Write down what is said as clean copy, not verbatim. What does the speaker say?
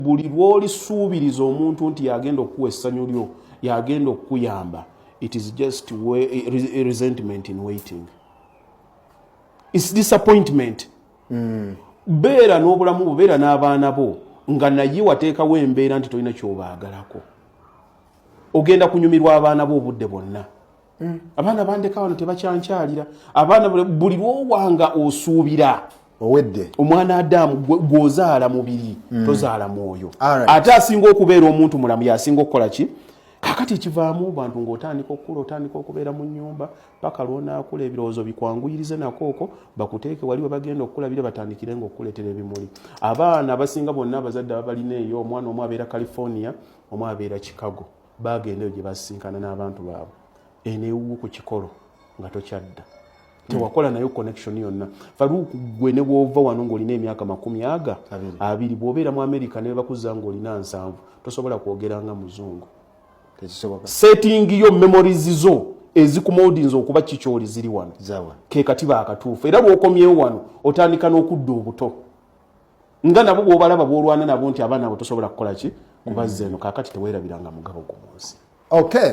Buli lw'olisuubiriza omuntu nti yagenda okukuwa essanyu lyo, yagenda okukuyamba, it is just resentment in waiting, it's disappointment. Beera n'obulamu bwo, beera n'abaana bo nga naye wateekawo embeera nti tolina kyobaagalako. Ogenda kunyumirwa abaana bo obudde bwonna. Abaana bandeka wano, tebakyankyalira. Abaana buli lwowanga osuubira owedde. Omwana Adamu gwozaala mubiri, tozaala mwoyo. Ate asinga okubeera omuntu mulamu yasinga okukola ki? Kakati ekivaamu bantu ng'otandika okukula, otandika okubeera mu nyumba paka lwonaakula, ebirowoozo bikwanguyirize nako okwo bakuteeke wali we bagenda okukulabira, batandikire nga okukuleetera ebimuli. Abaana abasinga bonna abazadde ababalina eyo, omwana omu abeera California, omu abeera Chicago, bagenda eyo gye basisinkana n'abantu baabwe. Eno ewuwo ku kikolo nga tokyadda, tewakola nayo connection yonna. Faruku, gwe ne bwova wano ng'olina emyaka makumi aga abiri, bw'obeera mu America ne bakuza ng'olina 70, tosobola kwogera nga muzungu. Setting yo, memories zo ezikumoldinza okuba kikyoli ziri wano ke katiba akatuufu. Era bw'okomyewo wano otandika n'okudda obuto nga nabo bw'obalaba bw'olwana nabo nti abaana abo tosobola kukola ki kubazza eno. Kaakati teweerabiranga mugabo gwo mu nsi. Okay.